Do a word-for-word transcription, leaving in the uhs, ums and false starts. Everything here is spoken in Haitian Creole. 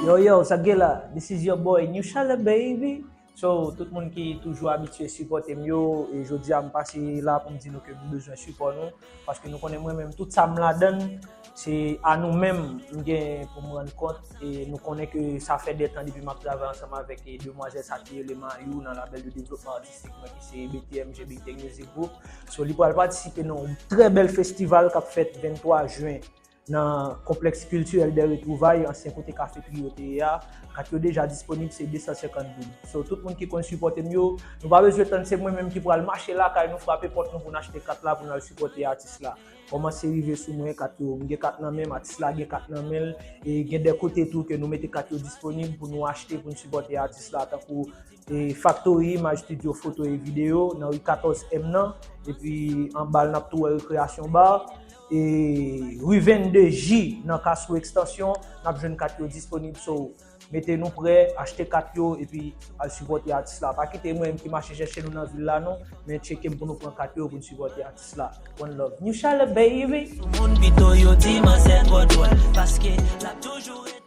Yo, yo, sa gen la? This is your boy, New Shala, baby. So, tout moun ki toujou abitye sipòte m yo, e jodi a m pase la pou m di nou ke m bezwen sipò nou, paske nou konnen mwen menm, tout sa m ladann, se a nou menm m gen pou m rann kont, e nou konnen ke sa fè de tan depi m ap travay ansanm avèk, e, demwazèl sa ki rele Mayou nan labèl de devlopman atistik mwen ki se B T M G Big Tech Music Group. So, li pral patisipe nan yon trè bèl festival k ap fèt venntwa jen nan Konplèks Kiltirèl dè Retwouvay, ansyen kote Kafe Triyo te ye a. Kat yo deja disponib, se de san senkant goud. So, tout moun ki konn sipòte m yo, nou pa bezwen tann, se mwen menm ki pral mache lakay nou, frape pòt nou pou n achte kat la, pou n al sipòte atis la. Kòmanse rive sou mwen, kat yo, m gen kat nan men m, atis la gen kat nan men l, e gen de kote tou ke nou mete kat yo disponib pou nou achte, pou n sipòte atis la, tankou e Factory, My Studio Photo e Video, nan ri katòz M nan, epi anba l n ap tou wè Recreation Bar, e ri vennde J nan Kastwo Extension, n ap jwenn kat yo disponib, so mete nou prè, achte kat yo, epi al sipòte atis la. Pa kite mwen menm ki mache chèche nou nan vil la non, men tcheke m pou nou pran kat yo pou n sipòte atis la. One love. New Shala, baby. Sou moun pito yo di manzè twò dwòl, paske l ap toujou rete